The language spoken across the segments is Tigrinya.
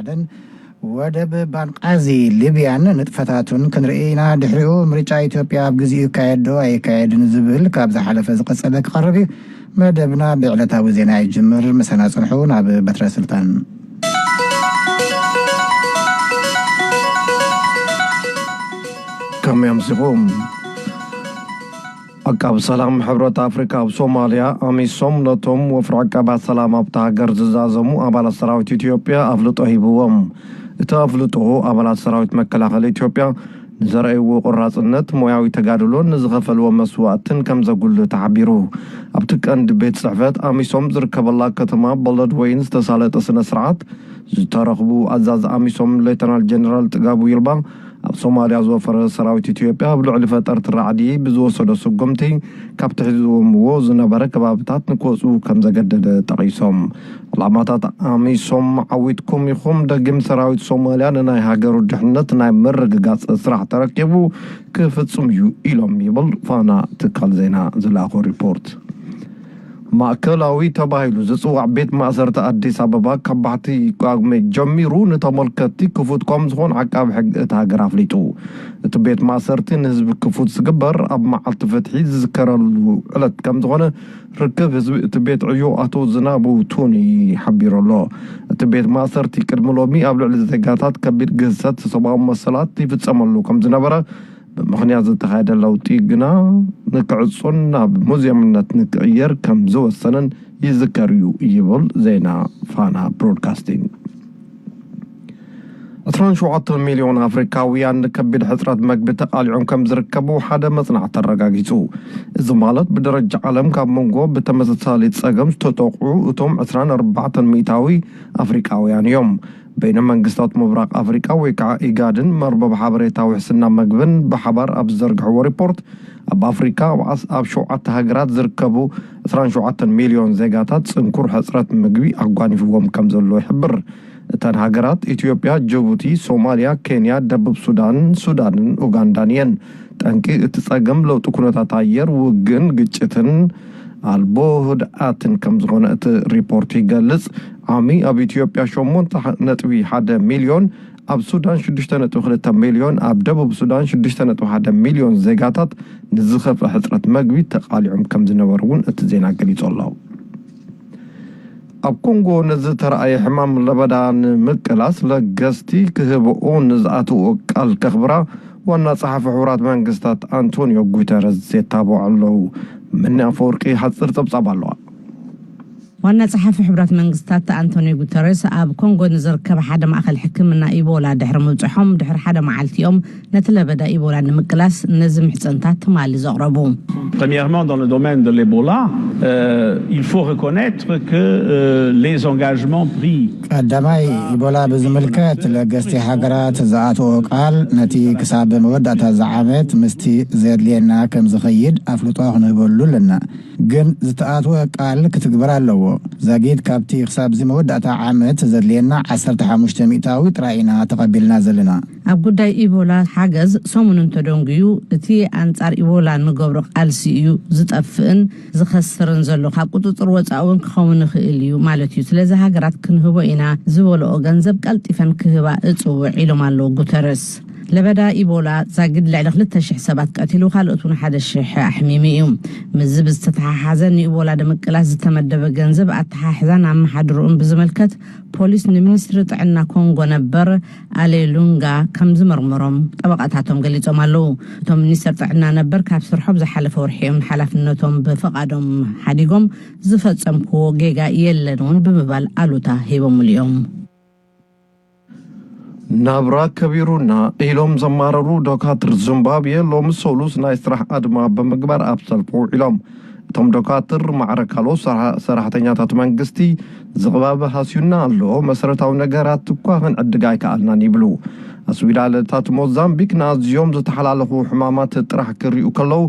ሓደን ወደብ ባንቃዚ ሊብያን ንጥፈታቱን ክንርኢ ኢና። ድሕሪኡ ምርጫ ኢትዮጵያ ኣብ ግዚኡ ይካየድ ዶ ኣይካየድን ዝብል ካብ ዝሓለፈ ዝቐጸለ ክቐርብ እዩ። መደብና ብዕለታዊ ዜና ይጅምር። ምሳና ጽንሑ። ናብ በትረ ስልጣን። ከመይ ኣምሲኹም? ኣቃብ ሰላም ሕብረት ኣፍሪካ ኣብ ሶማልያ ኣሚሶም ነቶም ወፍሪ ዕቀባ ሰላም ኣብታ ሃገር ዝዛዘሙ ኣባላት ሰራዊት ኢትዮጵያ ኣፍልጦ ሂብዎም። እቲ ኣፍልጦ ኣባላት ሰራዊት መከላኸሊ ኢትዮጵያ ንዘርኣይዎ ቆራፅነት፣ ሞያዊ ተጋድሎን ንዝኸፈልዎ መስዋእትን ከም ዘጉልህ ተሓቢሩ። ኣብቲ ቀንዲ ቤት ፅሕፈት ኣሚሶም ዝርከበላ ከተማ በለድወይን ዝተሳለጠ ስነ ስርዓት ዝተረኽቡ ኣዛዚ ኣሚሶም ሌተናል ጀነራል ጥጋቡ ይልባ፣ ኣብ ሶማልያ ዝወፈረ ሰራዊት ኢትዮጵያ ኣብ ልዕሊ ፈጠርቲ ራዕዲ ብዝወሰዶ ስጉምቲ ካብቲ ሒዝዎምዎ ዝነበረ ከባብታት ንክወፁ ከም ዘገደደ ጠቒሶም። ዕላማታት ኣሚሶም ዓዊትኩም ኢኹም፣ ደጊም ሰራዊት ሶማልያ ንናይ ሃገሩ ድሕነት ናይ ምርግጋፅ ስራሕ ተረኪቡ ክፍፅም እዩ ኢሎም ይብል ፋና ትካል ዜና ዝለኣኾ ሪፖርት። ማእከላዊ ተባሂሉ ዝጽዋዕ ቤት ማእሰርቲ ኣዲስ ኣበባ ካብ ባሕቲ ጳጉሜ ጀሚሩ ንተመልከትቲ ክፉት ከም ዝኾን ዓቃቢ ሕጊ እታ ሃገር ኣፍሊጡ። እቲ ቤት ማእሰርቲ ንህዝቢ ክፉት ዝግበር ኣብ መዓልቲ ፍትሒ ዝዝከረሉ ዕለት ከም ዝኾነ ርክብ ህዝቢ እቲ ቤት ዕዮ ኣቶ ዝናቡ ቱኒ ሓቢሩ ኣሎ። እቲ ቤት ማእሰርቲ ቅድሚ ሎሚ ኣብ ልዕሊ ዜጋታት ከቢድ ግህሰት ሰብኣዊ መሰላት ይፍጸመሉ ከም ዝነበረ ብምኽንያት ዝተኻየደ ለውጢ ግና ንክዕጾን ናብ ሙዝየምነት ንክቕየር ከም ዝወሰነን ይዝከር እዩ ይብል ዜና ፋና ብሮድካስቲንግ። ዕስራን ሸውዓተን ሚልዮን ኣፍሪካውያን ንከቢድ ሕፅረት መግቢ ተቓሊዖም ከም ዝርከቡ ሓደ መፅናዕቲ ኣረጋጊፁ። እዚ ማለት ብደረጃ ዓለም ካብ መንጎ ብተመሳሳሊ ፀገም ዝተጠቕዑ እቶም ዕስራን ኣርባዕተን ሚእታዊ ኣፍሪካውያን እዮም። በይነ መንግስታት ምብራቕ ኣፍሪቃ ወይ ከዓ ኢጋድን መርበብ ሓበሬታ ውሕስና መግብን ብሓባር ኣብ ዝዘርግሕዎ ሪፖርት፣ ኣብ ኣፍሪካ ኣብ ዓስ-፣ ኣብ ሸውዓተ ሃገራት ዝርከቡ ዕስራን ሸውዓተን ሚልዮን ዜጋታት ጽንኩር ሕጽረት ምግቢ ኣጓኒፍዎም ከም ዘሎ ይሕብር። እተን ሃገራት ኢትዮጵያ፣ ጅቡቲ፣ ሶማልያ፣ ኬንያ፣ ደቡብ ሱዳን፣ ሱዳንን ኡጋንዳን እየን። ጠንቂ እቲ ጸገም ለውጢ ኩነታት ኣየር፣ ውግእን ግጭትን ኣልቦ ህድኣትን ከም ዝኾነ እቲ ሪፖርት ይገልጽ። ዓሚ ኣብ ኢትዮጵያ ሸሞንተ ነጥቢ ሓደ ሚልዮን፣ ኣብ ሱዳን ሽዱሽተ ነጥቢ ክልተ ሚልዮን፣ ኣብ ደቡብ ሱዳን ሽዱሽተ ነጥቢ ሓደ ሚልዮን ዜጋታት ንዝኸፍአ ሕጽረት መግቢ ተቓሊዖም ከም ዝነበሩ እውን እቲ ዜና ገሊጹ ኣሎ። ኣብ ኮንጎ ንዝተረኣየ ሕማም ለበዳ ንምቅላስ ለገስቲ ክህብኡ ንዝኣትዎ ቃል ከኽብራ ዋና ጸሓፊ ሕቡራት መንግስታት ኣንቶኒዮ ጉተረዝ የታብዑ ኣለዉ። ምኒ ኣፈወርቂ ሓጺር ጸብጻብ ኣለዋ። ዋና ጸሓፊ ሕቡራት መንግስታት ኣንቶኒዮ ጉተረስ ኣብ ኮንጎ ንዝርከብ ሓደ ማእኸል ሕክምና ኢቦላ ድሕሪ ምብጽሖም ድሕሪ ሓደ መዓልቲ እዮም ነቲ ለበዳ ኢቦላ ንምቅላስ ነዚ ምሕጽንታት ትማሊ ዘቕረቡ። Premièrement, dans le domaine de l'Ebola, euh, il faut reconnaître que euh, les engagements pris ቀዳማይ ኢቦላ ብዝምልከት ለገስቲ ሃገራት ዝኣትዎ ቃል ነቲ ክሳብ መወዳእታ እዚ ዓመት ምስቲ ዘድልየና ከም ዝኸይድ ኣፍልጦ ክንህበሉ ኣለና። ግን ዝተኣትወ ቃል ክትግበር ኣለዎ። ዛጊድ ካብቲ ክሳብ እዚ መወዳእታ ዓመት ዘድልየና ዓሰርተ ሓሙሽተ ሚእታዊ ጥራይ ኢና ተቐቢልና ዘለና። ኣብ ጉዳይ ኢቦላ ሓገዝ ሰሙን እንተደንጉዩ እቲ ኣንጻር ኢቦላ ንገብሮ ቃልሲ እዩ ዝጠፍእን ዝኸስርን ዘሎ። ካብ ቁጽጽር ወጻኢ እውን ክኸውን ይኽእል እዩ ማለት እዩ። ስለዚ ሃገራት ክንህቦ ኢና ዝበልኦ ገንዘብ ቀልጢፈን ክህባ እጽውዕ ኢሎም ኣለዉ ጉተረስ። ለበዳ ኢቦላ ዛጊድ ልዕሊ ክልተ ሽሕ ሰባት ቀቲሉ፣ ካልኦት እውን ሓደ ሽሕ ኣሕሚሙ እዩ። ምስዚ ብዝተተሓሓዘ ንኢቦላ ንምቅላስ ዝተመደበ ገንዘብ ኣተሓሕዛን ኣመሓድርኡን ብዝምልከት ፖሊስ ንሚኒስትሪ ጥዕና ኮንጎ ነበር ኣሌ ሉንጋ ከም ዝመርመሮም ጠበቓታቶም ገሊጾም ኣለዉ። እቶም ሚኒስትር ጥዕና ነበር ካብ ስርሖም ዝሓለፈ ወርሒ እዮም ሓላፍነቶም ብፈቓዶም ሓዲጎም፣ ዝፈጸምክዎ ጌጋ የለን እውን ብምባል ኣሉታ ሂቦምሉ እዮም። ናብራ ከቢሩና ኢሎም ዘማረሩ ዶካትር ዚምባብዌ ሎሚ ሰሉስ ናይ ስራሕ ኣድማ ብምግባር ኣብ ሰልፊ ውዒሎም። እቶም ዶካትር ማዕረ ካልኦት ሰራ-፣ ሰራሕተኛታት መንግስቲ ዝቕባበ ሃስዩና ኣሎ፣ መሰረታዊ ነገራት እኳ ክንዕድግ ኣይከኣልናን ይብሉ። ኣስዊዳለታት ሞዛምቢክ ንኣዝዮም ዝተሓላለኹ ሕማማት ጥራሕ ክሪኡ ከለዉ፣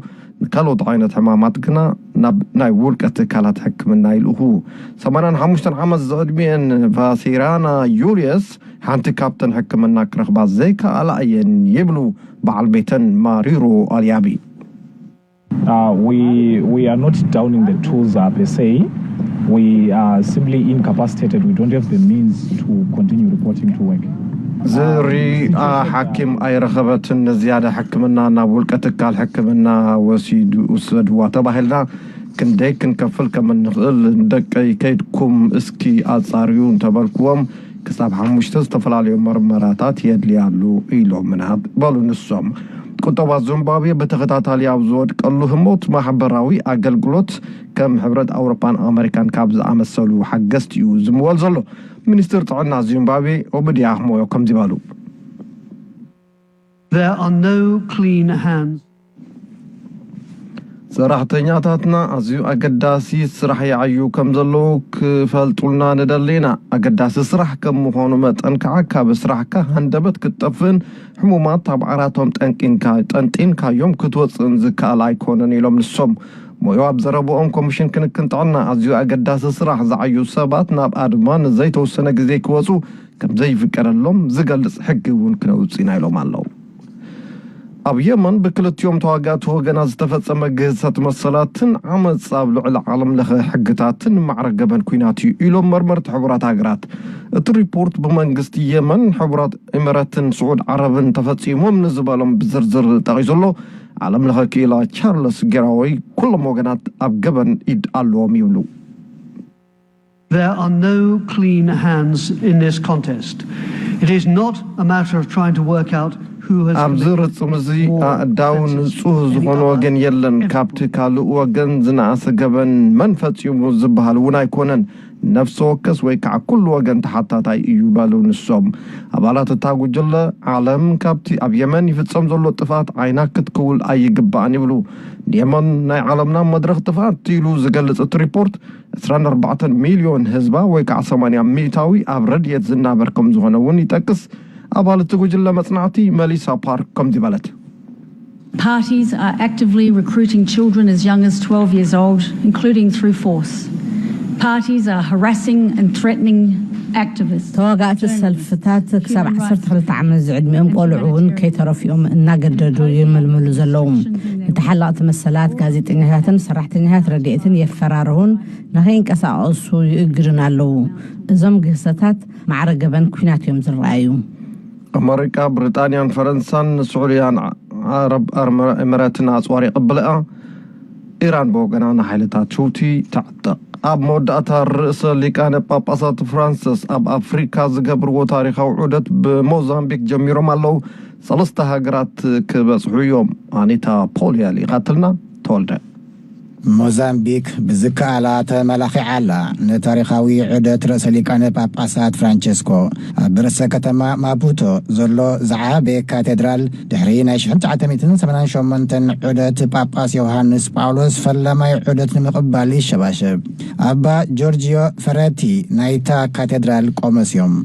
ንካልኦት ዓይነት ሕማማት ግና ናብ ናይ ውልቀ ትካላት ሕክምና ይልእኹ። ሰማንያን ሓሙሽተን ዓመት ዝዕድሚአን ቫሲራና ዩልየስ ሓንቲ ካብተን ሕክምና ክረኽባ ዘይከኣላ እየን ይብሉ በዓል ቤተን ማሪሮ ኣልያቢ። Uh, we, we are not downing the tools uh, per se. We are simply incapacitated. We don't have the means to continue reporting to work. ዝርኣ ሓኪም ኣይረኸበትን። ንዝያዳ ሕክምና ናብ ውልቀ ትካል ሕክምና ወሲዱ ውሰድዋ ተባሂልና ክንደይ ክንከፍል ከም እንኽእል፣ ደቀይ ከይድኩም እስኪ ኣጻርዩ እንተበልክዎም፣ ክሳብ ሓሙሽተ ዝተፈላለዩ መርመራታት የድልያ ኣሎ ኢሎምና በሉ ንሶም። ቁጠባ ዚምባብዌ ብተኸታታሊ ኣብ ዝወድቀሉ ህሞት ማሕበራዊ ኣገልግሎት ከም ሕብረት ኣውሮፓን ኣመሪካን ካብ ዝኣመሰሉ ሓገዝቲ እዩ ዝምወል ዘሎ። ሚኒስትር ጥዕና ዚምባብዌ ኦብድያ ኣኽሞዮ ከምዚ በሉ። There are no clean hands. ሰራሕተኛታትና ኣዝዩ ኣገዳሲ ስራሕ ይዓዩ ከም ዘለዉ ክፈልጡልና ንደሊ ኢና። ኣገዳሲ ስራሕ ከም ምዃኑ መጠን ከዓ ካብ ስራሕካ ሃንደበት ክትጠፍእን ሕሙማት ኣብ ዓራቶም ጠንጢንካ ጠንጢንካዮም ክትወፅእን ዝከኣል ኣይኮነን ኢሎም ንሶም። ሞዮ ኣብ ዘረብኦም ኮሚሽን ክንክን ጥዕና ኣዝዩ ኣገዳሲ ስራሕ ዝዓዩ ሰባት ናብ ኣድማ ንዘይተወሰነ ግዜ ክወፁ ከም ዘይፍቀደሎም ዝገልፅ ሕጊ እውን ክነውፅእ ኢና ኢሎም ኣለዉ። ኣብ የመን ብክልቲኦም ተዋጋእቲ ወገናት ዝተፈጸመ ግህሰት መሰላትን ዓመፅ ኣብ ልዕሊ ዓለም ለኸ ሕግታትን ማዕረ ገበን ኲናት እዩ ኢሎም መርመርቲ ሕቡራት ሃገራት። እቲ ሪፖርት ብመንግስቲ የመን፣ ሕቡራት ኢሚረትን ስዑድ ዓረብን ተፈጺሞም ንዝበሎም ብዝርዝር ጠቒሱ ኣሎ። ዓለም ለኸ ክኢላ ቻርለስ ጌራወይ ኩሎም ወገናት ኣብ ገበን ኢድ ኣለዎም ይብሉ። There are no clean hands in this contest. It is not a matter of trying to work out who has ኣብዚ committed ርጽም እዚ more ኣእዳው offences ንጹህ than any ዝኾነ other. ወገን የለን። Everyone ካብቲ ካልእ ወገን ዝነኣሰ ገበን መን ፈጺሙ ዝበሃል እውን ኣይኮነን። ነፍሲ ወከስ ወይ ከዓ ኩሉ ወገን ተሓታታይ እዩ በሉ ንሶም። ኣባላት እታ ጉጅለ፣ ዓለም ካብቲ ኣብ የመን ይፍጸም ዘሎ ጥፍኣት ዓይና ክትክውል ኣይግባእን ይብሉ። ንየመን ናይ ዓለምና መድረኽ ጥፍኣት ኢሉ ዝገልጽ እቲ ሪፖርት፣ ዕስራን ኣርባዕተን ሚልዮን ህዝባ ወይ ከዓ ሰማንያ ሚእታዊ ኣብ ረድኤት ዝናበር ከም ዝኾነ እውን ይጠቅስ። ኣባል እቲ ጉጅለ መጽናዕቲ መሊሳ ፓርክ ከምዚ በለት። Parties are actively recruiting children as young as twelve years old, including through force. Parties are harassing and threatening activists. ተዋጋእቲ ሰልፍታት ክሳብ ዓሰርተ ክልተ ዓመት ዝዕድሚኦም ቆልዑ እውን ከይተረፉ እዮም እናገደዱ ይምልምሉ ዘለዉ። ንተሓላቕቲ መሰላት፣ ጋዜጠኛታትን ሰራሕተኛታት ረድኤትን የፈራርሁን ንኸይንቀሳቐሱ ይእግዱን ኣለዉ። እዞም ግህሰታት ማዕረ ገበን ኲናት እዮም ዝረኣዩ። ኣመሪካ፣ ብሪጣንያን ፈረንሳን ንስዑድያን ዓረብ ኣርመ- ኤምረትን ኣፅዋር ይቕብልኣ። ኢራን ብወገና ንሓይልታት ሑቲ ተዕጥቕ። ኣብ መወዳእታ ርእሰ ሊቃነ ጳጳሳት ፍራንሲስ ኣብ ኣፍሪካ ዝገብርዎ ታሪኻዊ ዑደት ብሞዛምቢክ ጀሚሮም ኣለዉ። ሰለስተ ሃገራት ክበፅሑ እዮም። ኣኒታ ፖል እያ ልኢኻትልና። ተወልደ። ሞዛምቢክ ብዝከኣላ ተመላኺዓ ኣላ። ንታሪኻዊ ዑደት ርእሰ ሊቃነ ጳጳሳት ፍራንቸስኮ ኣብ ርእሰ ከተማ ማፑቶ ዘሎ ዝዓበየ ካቴድራል ድሕሪ ናይ ሽሕን ትሽዓተ ሚእትን ሰማንያን ሸሞንተን ዑደት ጳጳስ ዮሃንስ ጳውሎስ ፈላማይ ዑደት ንምቕባል ይሸባሸብ። ኣባ ጆርጂዮ ፈረቲ ናይታ ካቴድራል ቆሞስ እዮም።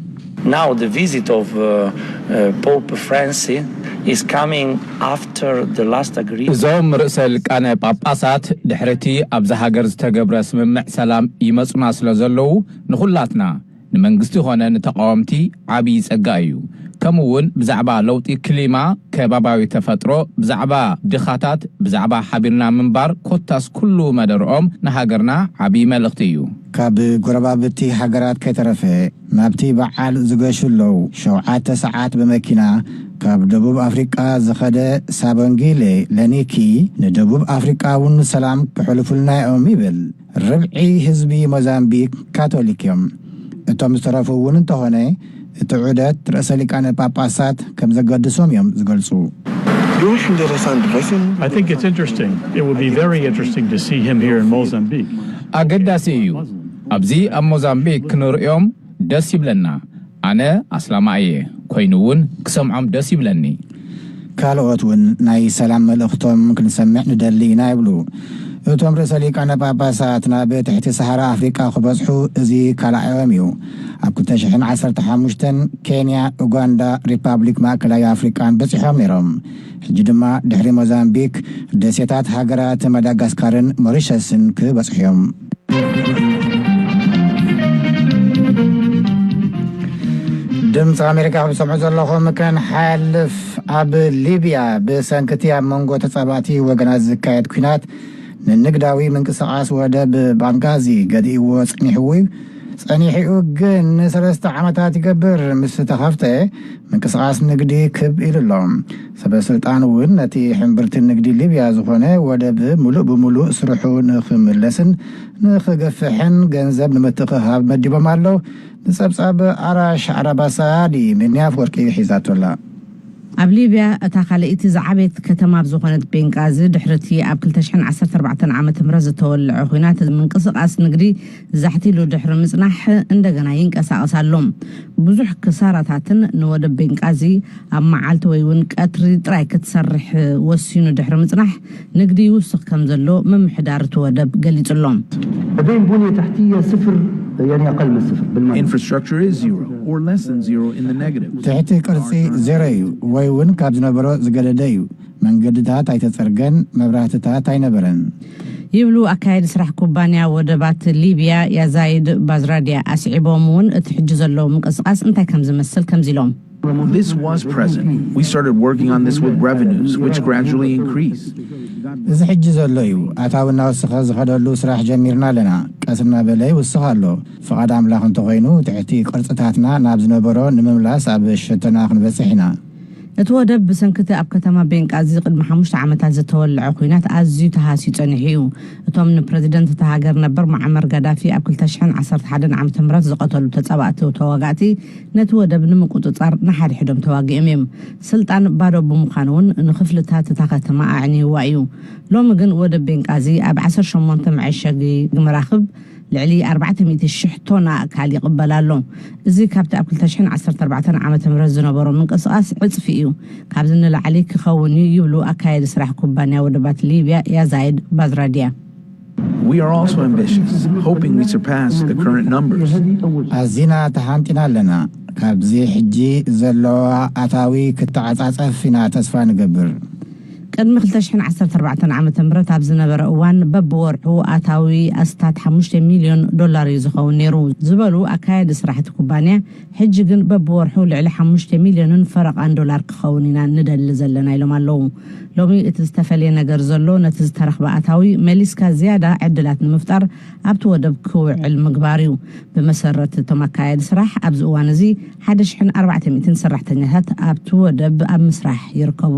Now the visit of uh, uh, Pope Francis is coming after the last agreement. እዞም ርእሰ ሊቃነ ጳጳሳት ድሕሪቲ ኣብዚ ሃገር ዝተገብረ ስምምዕ ሰላም ይመጹና ስለ ዘለዉ ንኹላትና ንመንግስቲ ኾነ ንተቃወምቲ ዓብዪ ጸጋ እዩ። ከምኡ እውን ብዛዕባ ለውጢ ክሊማ፣ ከባባዊ ተፈጥሮ፣ ብዛዕባ ድኻታት፣ ብዛዕባ ሓቢርና ምንባር ኮታስ ኩሉ መደርኦም ንሃገርና ዓብዪ መልእኽቲ እዩ። ካብ ጎረባብቲ ሃገራት ከይተረፈ ናብቲ በዓል ዝገሹ ኣለዉ። ሸውዓተ ሰዓት ብመኪና ካብ ደቡብ ኣፍሪቃ ዝኸደ ሳቦንጊሌ ለኒኪ ንደቡብ ኣፍሪቃ እውን ሰላም ክሕልፉልና እዮም ይብል። ርብዒ ህዝቢ ሞዛምቢክ ካቶሊክ እዮም። እቶም ዝተረፉ እውን እንተኾነ እቲ ዑደት ርእሰ ሊቃነ ጳጳሳት ከም ዘገድሶም እዮም ዝገልጹ። I think it's interesting. It would be very interesting to see him here in Mozambique. ኣገዳሲ እዩ። ኣብዚ ኣብ ሞዛምቢክ ክንርእዮም ደስ ይብለና። ኣነ ኣስላማ እየ፣ ኮይኑ እውን ክሰምዖም ደስ ይብለኒ። ካልኦት እውን ናይ ሰላም መልእኽቶም ክንሰምዕ ንደሊ ኢና ይብሉ። እቶም ርእሰ ሊቃነ ጳጳሳት ናብ ትሕቲ ሰሃራ ኣፍሪቃ ክበጽሑ እዚ ካልኣዮም እዩ። ኣብ ክልተ ሽሕን ዓሰርተ ሓሙሽተን ኬንያ፣ ኡጋንዳ፣ ሪፓብሊክ ማእከላይ ኣፍሪቃን በጺሖም ነይሮም። ሕጂ ድማ ድሕሪ ሞዛምቢክ፣ ደሴታት ሃገራት ማዳጋስካርን ሞሪሸስን ክበጽሑ እዮም። ድምፂ ኣሜሪካ ክትሰምዑ ዘለኹም። ከንሓልፍ፣ ኣብ ሊብያ ብሰንክቲ ኣብ መንጎ ተፃባእቲ ወገናት ዝካየድ ኲናት ንንግዳዊ ምንቅስቓስ ወደብ ባንጋዚ ገዲእዎ ጸኒሕዎ እዩ። ጸኒሕኡ ግን ንሰለስተ ዓመታት ይገብር ምስ ተኸፍተ ምንቅስቓስ ንግዲ ክብ ኢሉ ኣሎ። ሰበ ስልጣን እውን ነቲ ሕምብርቲ ንግዲ ሊብያ ዝኾነ ወደብ ሙሉእ ብሙሉእ ስርሑ ንኽምለስን ንኽገፍሕን ገንዘብ ንምትእኽኻብ መዲቦም ኣለዉ። ንጸብጻብ ኣራሽ ዓራባሳ ዲሚኒ ኣፍወርቂ ሒዛቶ ኣላ። ኣብ ሊብያ እታ ካልኣይቲ ዝዓበየት ከተማ ኣብ ዝኾነት ቤንቃዚ ድሕሪ እቲ ኣብ ክልተ ሽሕን ዓሰርተ ኣርባዕተን ዓመተ ምህረት ዝተወልዐ ኲናት ምንቅስቓስ ንግዲ ዛሕቲሉ ድሕሪ ምጽናሕ እንደገና ይንቀሳቐስ ኣሎ። ብዙሕ ክሳራታትን ንወደብ ቤንቃዚ ኣብ መዓልቲ ወይ እውን ቀትሪ ጥራይ ክትሰርሕ ወሲኑ ድሕሪ ምጽናሕ ንግዲ ይውስኽ ከም ዘሎ ምምሕዳር እቲ ወደብ ገሊጹ ኣሎ። لديهم بنية تحتية صفر، يعني أقل من صفر بالمعنى. Infrastructure is zero or less than zero in the negative. ትሕቲ ቅርጺ ዜሮ እዩ ወይ እውን ካብ ዝነበሮ ዝገደደ እዩ። መንገድታት ኣይተጸርገን፣ መብራህትታት ኣይነበረን። ይብሉ ኣካየዲ ስራሕ ኩባንያ ወደባት ሊብያ ያዛይድ ባዝራድያ። ኣስዒቦም እውን እቲ ሕጂ ዘሎ ምንቅስቓስ እንታይ ከም ዝመስል ከምዚ ኢሎም። This was present. We started working on this with revenues, which gradually increased. እዚ ሕጂ ዘሎ እዩ። ኣታዊ እናወሰኸ ዝኸደሉ ስራሕ ጀሚርና ኣለና። ቀስ እናበለ ይውስኽ ኣሎ። ፍቓድ ኣምላኽ እንተኾይኑ ትሕቲ ቅርጽታትና ናብ ዝነበሮ ንምምላስ ኣብ ሸቶና ክንበጽሕ ኢና። እቲ ወደብ ብሰንኪ እቲ ኣብ ከተማ ቤንቃዚ ቅድሚ ሓሙሽተ ዓመታት ዝተወልዐ ኲናት ኣዝዩ ተሃስዩ ጸኒሑ እዩ። እቶም ንፕረዚደንት እታ ሃገር ነበር ሙዓመር ጋዳፊ ኣብ ክልተ ሽሕን ዓሰርተ ሓደን ዓመተ ምህረት ዝቐተሉ ተጻባእቲ ተዋጋእቲ ነቲ ወደብ ንምቁጽጻር ንሓድሕዶም ተዋጊኦም እዮም። ስልጣን ባዶ ብምዃኑ እውን ንክፍልታት እታ ከተማ ኣዕንይዋ እዩ። ሎሚ ግን ወደብ ቤንቃዚ ኣብ ዓሰርተ ሸሞንተ መዐሸጊ መራኽብ ልዕሊ ኣርባዕተ ሚእቲ ሽሕ ቶና ኣካል ይቕበል ኣሎ። እዚ ካብቲ ኣብ ክልተ ሽሕን ዓሰርተ ኣርባዕተን ዓመተ ምህረት ዝነበሮ ምንቅስቓስ ዕጽፊ እዩ። ካብዚ ንላዕሊ ክኸውን እዩ ይብሉ ኣካየዲ ስራሕ ኩባንያ ወደባት ሊብያ ያዛይድ ባዝራድያ። We are also ambitious, hoping we surpass the current numbers. ኣዚና ተሃንጢና ኣለና። ካብዚ ሕጂ ዘለዋ ኣታዊ ክትዓጻጸፍ ኢና ተስፋ ንገብር። ቅድሚ ክልተ ሽሕን ዓሰርተ ኣርባዕተን ዓመተ ምህረት ኣብ ዝነበረ እዋን በብወርሑ ኣታዊ ኣስታት ሓሙሽተ ሚልዮን ዶላር እዩ ዝኸውን ነይሩ ዝበሉ ኣካየዲ ስራሕ እቲ ኩባንያ፣ ሕጂ ግን በብወርሑ ልዕሊ ሓሙሽተ ሚልዮንን ፈረቓን ዶላር ክኸውን ኢና ንደሊ ዘለና ኢሎም ኣለዉ። ሎሚ እቲ ዝተፈልየ ነገር ዘሎ ነቲ ዝተረኽበ ኣታዊ መሊስካ ዝያዳ ዕድላት ንምፍጣር ኣብቲ ወደብ ክውዕል ምግባር እዩ። ብመሰረት እቶም ኣካየዲ ስራሕ ኣብዚ እዋን እዚ ሓደ ሽሕን ኣርባዕተ ሚእትን ሰራሕተኛታት ኣብቲ ወደብ ኣብ ምስራሕ ይርከቡ።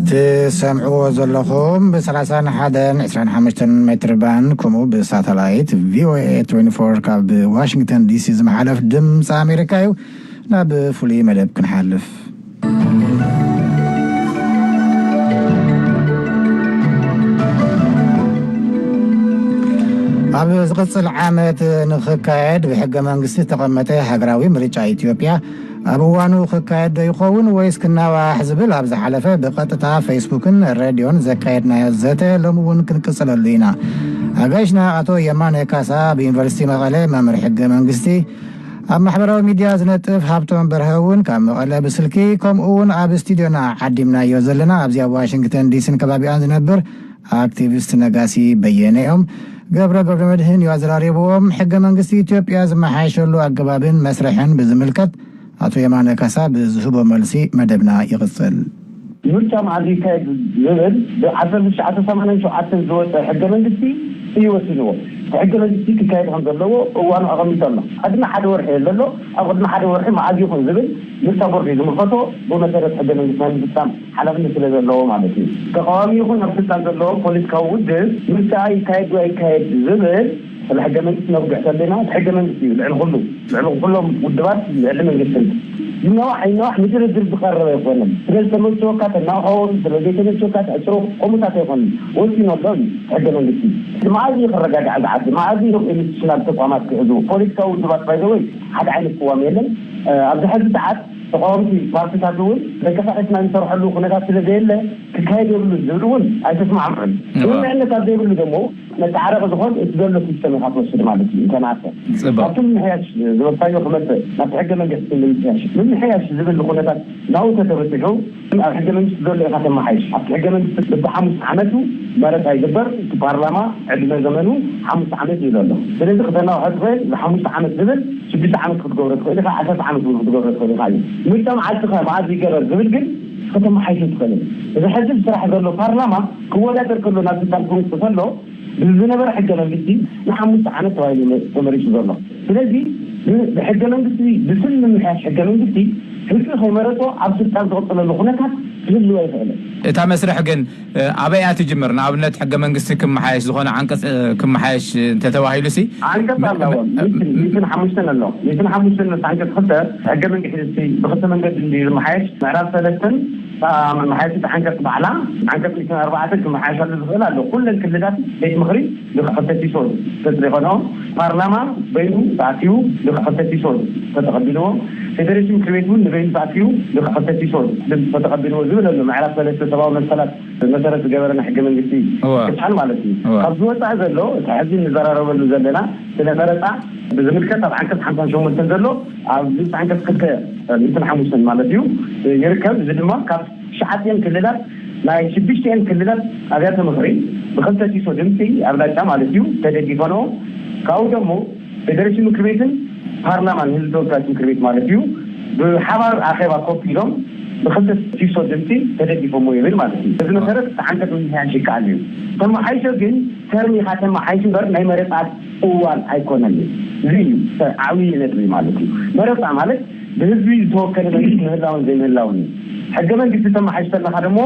ትሰምዕዎ ዘለኹም ብ31ን 25ን ሜትር ባንድ ከምኡ ብሳተላይት ቪኦኤ 24 ካብ ዋሽንግተን ዲሲ ዝመሓለፍ ድምፂ ኣሜሪካ እዩ። ናብ ፍሉይ መደብ ክንሓልፍ። ኣብ ዝቕጽል ዓመት ንኽካየድ ብሕገ መንግስቲ ዝተቐመጠ ሃገራዊ ምርጫ ኢትዮጵያ ኣብ እዋኑ ክካየድ ዶ ይኸውን ወይስ ክናዋሕ ዝብል ኣብ ዝሓለፈ ብቐጥታ ፌስቡክን ሬድዮን ዘካየድናዮ ዘተ ሎሚ እውን ክንቅጽለሉ ኢና። ኣጋይሽና ኣቶ የማነ ካሳ ኣብ ዩኒቨርሲቲ መቐለ መምህር ሕገ መንግስቲ፣ ኣብ ማሕበራዊ ሚድያ ዝነጥፍ ሃብቶም በርሀ እውን ካብ መቐለ ብስልኪ ከምኡ እውን ኣብ ስቱድዮና ዓዲምናዮ ዘለና ኣብዚ ኣብ ዋሽንግተን ዲሲን ከባቢኣን ዝነብር ኣክቲቪስት ነጋሲ በየነ እዮም። ገብረ ገብረ መድህን እዩ ኣዘራሪብዎም። ሕገ መንግስቲ ኢትዮጵያ ዝመሓየሸሉ ኣገባብን መስርሕን ብዝምልከት ኣቶ የማነ ካሳ ብዝህቦ መልሲ መደብና ይቕጽል። ምርጫ መዓዝ ይካየድ ዝብል ብዓሰርተ ትሽዓተ ሰማንያን ሸውዓተን ዝወፀ ሕገ መንግስቲ እዩ ወሲንዎ። እቲ ሕገ መንግስቲ ክካየድ ከም ዘለዎ እዋኑ ኣቐሚጡ ኣሎ። ቅድሚ ሓደ ወርሒ የለ ኣሎ። ኣብ ቅድሚ ሓደ ወርሒ መዓዝ ይኹን ዝብል ምርጫ ቦርድ እዩ ዝምልከቶ። ብመሰረት ሕገ መንግስቲ ናይ ምፍፃም ሓላፍነት ስለ ዘለዎ ማለት እዩ። ተቃዋሚ ይኹን ኣብ ስልጣን ዘለዎ ፖለቲካዊ ውድብ ምርጫ ይካየድ ዶ ኣይካየድ ዝብል ስለ ሕገ መንግስቲ ነጉድሕ ተለና እቲ ሕገ መንግስቲ እዩ ልዕሊ ኩሉ፣ ልዕሊ ኩሎም ውድባት፣ ልዕሊ መንግስትን። ይነዋሕ ይነዋሕ ንድርድር ዝቀረበ ኣይኮነን። ስለ ዝተመቸወካ ተናውሖ፣ ስለ ዘይተመቸወካ ተዕፅሮ፣ ከምኡታት ኣይኮነን። ወሲኑ ኣሎ እዩ ሕገ መንግስቲ። መዓዝ እዩ ክረጋጋዕ ዝዓዲ? መዓዝ እዮም ኢንስቲቱሽናል ተቋማት ክሕዙ? ፖለቲካዊ ውድባት ባይዘወይ ሓደ ዓይነት ቅዋም የለን። ኣብዚ ሕዚ ሰዓት ተቃወምቲ ፓርቲታት እውን ተንቀሳቂስና እንሰርሐሉ ኩነታት ስለ ዘየለ ክካየድ የብሉን ዝብል እውን ኣይተስማዕምዑን። ስምምዕነት ኣብ ዘይብሉ ደግሞ መተዓረቂ ዝኾን እቲ ዘሎ ሲስተም ኢኻ ትወስድ ማለት እዩ። እንተናተ ካብቲ ምምሕያሽ ዝበልካዮ ክመፅእ ናብቲ ሕገ መንግስቲ ምምሕያሽ ምምሕያሽ ዝብል ኩነታት ናብኡ ተተበፂሑ ኣብ ሕገ መንግስቲ ዘሎ ኢኻ ተመሓይሽ። ኣብቲ ሕገ መንግስቲ ብሓሙስ ዓመቱ መረፃ ይግበር። እቲ ፓርላማ ዕድመ ዘመኑ ሓሙስ ዓመት እዩ ዘሎ። ስለዚ ክተናውሐ ትኽእል ንሓሙስ ዓመት ዝብል ሽዱሽተ ዓመት ክትገብሮ ትኽእል ኢኻ። ዓሰርተ ዓመት እውን ክትገብሮ ትኽእል ኢኻ እዩ። ምርጫ መዓልቲ ከ መዓዝ ይገበር ዝብል ግን ከተመሓይሽ ትኽእል። እዚ ሕዚ ስራሕ ዘሎ ፓርላማ ክወዳደር ከሎ ናብ ስልጣን ክመፅእ ከሎ ብዝነበረ ሕገ መንግስቲ ንሓሙሽተ ዓመት ተባሂሉ ተመሪጹ ዘሎ። ስለዚ ብሕገ መንግስቲ ብስም ምምሕያሽ ሕገ መንግስቲ ህዝቢ ከይመረጾ ኣብ ስልጣን ዝቕጽለሉ ኩነታት ክህልው ኣይኽእልን። እታ መስርሕ ግን ኣበይ እያ ትጅምር? ንኣብነት ሕገ መንግስቲ ክመሓየሽ ዝኾነ ዓንቀፅ ክመሓየሽ እንተተባሂሉ ሲ ዓንቀፅ ኣለዎ። ሚትን ሓሙሽተን ኣሎ። ሚትን ሓሙሽተን ምስ ዓንቀፅ ክልተ ሕገ መንግስቲ ብክልተ መንገዲ እንዲ ዝመሓየሽ ምዕራፍ ሰለስተን መሓየሽቲ ዓንቀፅ ባዕላ ዓንቀፅ ሚትን ኣርባዕተን ክመሓየሸሉ ዝኽእል ኣሎ። ኩለን ክልላት ቤት ምኽሪ ብክልተ ሲሶ ተፅሪኾንኦ ፓርላማ በይኑ ተኣኪቡ ብክልተ ሲሶ ተተቐቢልዎ ፌዴሬሽን ምክር ቤት እውን ንበይኑ ተኣኪቡ ብክልተ ሲሶ ድምፂ ተተቐቢልዎ ዝብል ኣሎ። ምዕራፍ ሰለስተ ሰብኣዊ መሰላት መሰረት ዝገበረ ናይ ሕገ መንግስቲ ክፋል ማለት እዩ። ካብ ዝወፃእ ዘሎ እቲ ሕዚ እንዘራረበሉ ዘለና ስለ መረፃ ብዝምልከት ኣብ ዓንቀፅ ሓምሳን ሸሞንተን ዘሎ ኣብ ንኡስ ዓንቀፅ ክልተ ሚእትን ሓሙሽተን ማለት እዩ ይርከብ። እዚ ድማ ካብ ትሽዓቲኤን ክልላት ናይ ሽዱሽቲኤን ክልላት ኣብያተ ምኽሪ ብክልተ ሲሶ ድምፂ ኣብላጫ ማለት እዩ ተደጊፈንኦ። ካብኡ ደሞ ፌዴሬሽን ምክር ቤትን ፓርላማን ህዝቢ ተወካዮች ምክር ቤት ማለት እዩ ብሓባር ኣኼባ ኮፍ ኢሎም ብክልተ ሲሶ ድምፂ ተደጊፎሞ ይብል ማለት እዩ። በዚ መሰረት እቲ ዓንቀፅ ምምሕያሽ ይከኣል እዩ። ተመሓይሾ ግን ተርም ኢኻ ተመሓይሽ እምበር ናይ መረፃ እዋን ኣይኮነን እዩ። እዚ እዩ ዓብዪ ነጥቢ ማለት እዩ። መረፃ ማለት ብህዝቢ ዝተወከለ መንግስቲ ምህላውን ዘይምህላውን እዩ። ሕገ መንግስቲ ተመሓይሽ ከለኻ ደሞ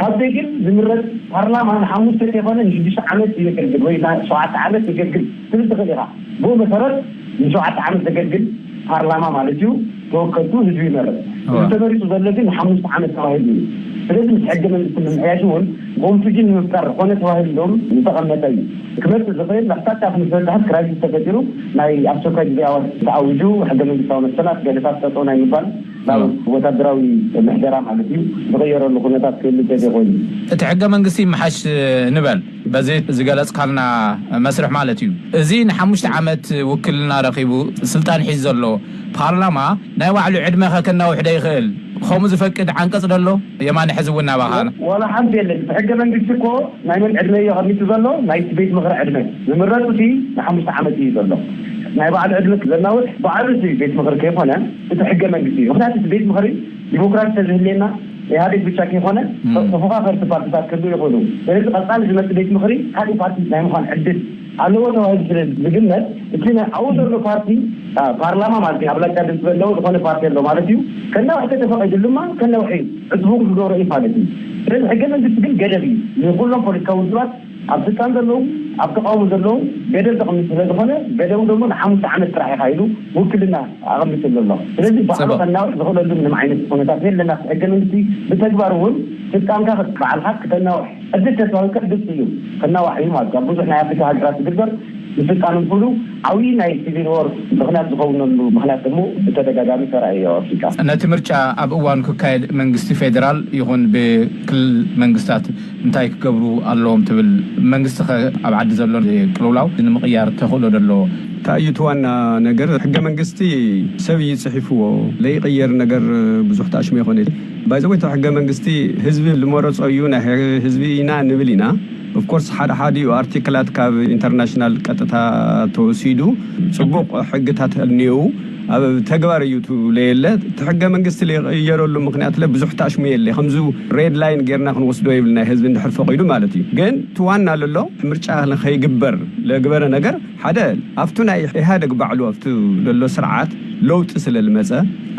ካብ ደግን ዝምረፅ ፓርላማ ንሓሙሽተ ከይኮነ ንሽዱሽተ ዓመት የገልግል ወይ ሸውዓተ ዓመት የገልግል ትብል ትኽእል ኢኻ። ብኡ መሰረት ንሸውዓተ ዓመት ዘገልግል ፓርላማ ማለት እዩ ተወከልቱ ህዝቢ ይመርፅ። እዚ ተመሪፁ ዘሎ ግን ንሓሙሽተ ዓመት ተባሂሉ እዩ። ስለዚ ምስ ሕገ መንግስቲ ምምሕያሽ እውን ኮንፊዥን ንምፍጣር ኮነ ተባሂሉ ዶም ዝተቐመጠ እዩ። ክመፅእ ዝኽእል ናብታካ ክንፈታሕት ክራይሲስ ተፈጢሩ ናይ ኣስቸኳይ ግዜ ኣዋጅ ተኣዊጁ ሕገ መንግስታዊ መሰላት ገደፋት ጠጠው ናይ ምባል ናብ ወታደራዊ ምሕደራ ማለት እዩ ዝቐየረሉ ኩነታት ክህሉ እንተዘይኮይኑ። እቲ ሕገ መንግስቲ ይመሓሽ ንበል በዚ ዝገለፅካልና መስርሕ ማለት እዩ። እዚ ንሓሙሽተ ዓመት ውክልና ረኺቡ ስልጣን ሒዝ ዘሎ ፓርላማ ናይ ባዕሉ ዕድመ ከከናውሕ ዶ ይኽእል? ከምኡ ዝፈቅድ ዓንቀፅ ዶ ኣሎ? የማነ ሕዚ እውን ናባኻ። ዋላ ሓንቲ የለን። እቲ ሕገ መንግስቲ እኮ ናይ መን ዕድመ እዩ ኣቐሚጡ ዘሎ? ናይቲ ቤት ምኽሪ ዕድመ። ዝምረፅ እቲ ንሓሙሽተ ዓመት እዩ ዘሎ። ናይ ባዕሉ ዕድመ ዘናውሕ ባዕሉ እቲ ቤት ምኽሪ ከይኮነ እቲ ሕገ መንግስቲ እዩ። ምክንያቱ እቲ ቤት ምኽሪ ዲሞክራሲ ተዝህልየና ኢህኣዴግ ብቻ ከይኮነ ተፎካከርቲ ፓርቲታት ክህልው ይኽእሉ። ስለዚ ቀፃሊ ዝመፅእ ቤት ምኽሪ ካሊእ ፓርቲ ናይ ምዃን ዕድል ኣለዎ ተባሂሉ ስለ ዝግመት እቲ ናይ ኣብኡ ዘሎ ፓርቲ ፓርላማ ማለት እዩ ኣብላጫ ድምፂ ዘለዎ ዝኾነ ፓርቲ ኣሎ ማለት እዩ። ከናውሕ ተተፈቒዱሉ ድማ ከነውሕ እዩ። ዕፅቡ ክገብሮ እዩ ማለት እዩ። ስለዚ ሕገ መንግስቲ ግን ገደብ እዩ ንኩሎም ፖለቲካዊ ውድባት ኣብ ስልጣን ዘለዉ ኣብ ተቃውሞ ዘለዉ ገደብ ዘቕምጥ ስለ ዝኾነ ገደቡ ደሞ ንሓሙሽተ ዓመት ጥራሕ ኢኻ ኢሉ ውክልና ኣቐሚጥሉ ኣሎ። ስለዚ ባዕሉ ከናውሕ ዝኽእለሉ ምንም ዓይነት ኩነታት የለን። ኣብቲ ሕገ መንግስቲ ብተግባር እውን ስልጣንካ ባዕልካ ክተናውሕ ዕድል ተትዋህብካ ግልፂ እዩ። ከናዋሕ እዩ ማለት ካብ ብዙሕ ናይ ኣፍሪካ ሃገራት ዝግበር ንስልጣን እንክሉ ዓብዪ ናይ ሲቪል ዎር ምክንያት ዝኸውነሉ ምክንያት ደግሞ ብተደጋጋሚ ተራእየ ኣብ ኣፍሪካ። ነቲ ምርጫ ኣብ እዋኑ ክካየድ መንግስቲ ፌደራል ይኹን ብክልል መንግስታት እንታይ ክገብሩ ኣለዎም ትብል? መንግስቲ ከ ኣብ ዓዲ ዘሎ ቅልውላው ንምቕያር ተኽእሎ ዶ ኣለዎ? እንታይ እዩ እቲ ዋና ነገር? ሕገ መንግስቲ ሰብ እዩ ፅሒፍዎ። ለይቕየር ነገር ብዙሕ ተኣሽሙ ይኾን። ባይዘወይ እቲ ሕገ መንግስቲ ህዝቢ ዝመረፆ እዩ፣ ናይ ህዝቢ ኢና ንብል ኢና። ኦፍኮርስ ሓደ ሓዲኡ ኣርቲክላት ካብ ኢንተርናሽናል ቀጥታ ተወሲዱ ፅቡቕ ሕግታት እኒአው ኣብ ተግባር እዩ ለየለ። እቲ ሕገ መንግስቲ ለይቕየረሉ ምክንያት ለ ብዙሕ ተኣሽሙ የለ። ከምዚ ሬድ ላይን ጌርና ክንወስዶ የብልና ህዝቢ እንድሕር ፈቒዱ ማለት እዩ። ግን እቲ ዋና ለሎ ምርጫ ከይግበር ለግበረ ነገር ሓደ ኣብቱ ናይ ኢህኣደግ ባዕሉ ኣብቱ ለሎ ስርዓት ለውጢ ስለ ልመፀ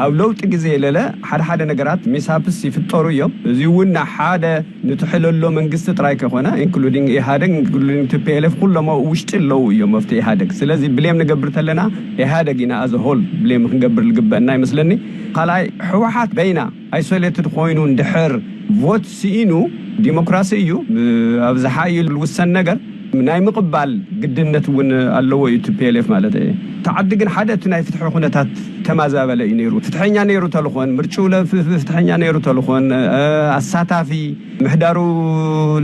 ኣብ ለውጢ ግዜ ለለ ሓደ ሓደ ነገራት ሚስሃፕስ ይፍጠሩ እዮም። እዚ እውን ንሓደ ንትሕለሎ መንግስቲ ጥራይ ከይኮነ ኢንክሉዲንግ ኢህኣደግ ኢንክሉዲንግ ቲፒኤልኤፍ ኩሎም ኣብኡ ውሽጢ ኣለዉ እዮም ኣብቲ ኢህኣደግ። ስለዚ ብሌም ንገብር ተለና ኢህኣደግ ኢና ኣዘ ሆል ብሌም ክንገብር ዝግበአና ይመስለኒ። ካልኣይ ሕወሓት በይና ኣይሶሌትድ ኮይኑ እንድሕር ቮት ስኢኑ ዲሞክራሲ እዩ ኣብዝሓ እዩ ዝውሰን ነገር ናይ ምቕባል ግድነት እውን ኣለዎ እዩ ቲፒኤልኤፍ ማለት እየ። እቲ ዓዲ ግን ሓደ እቲ ናይ ፍትሒ ኩነታት ተማዛበለ እዩ ነይሩ። ፍትሐኛ ነይሩ ተልኾን ምርጭው ለፍትሐኛ ነይሩ ተልኾን ኣሳታፊ ምሕዳሩ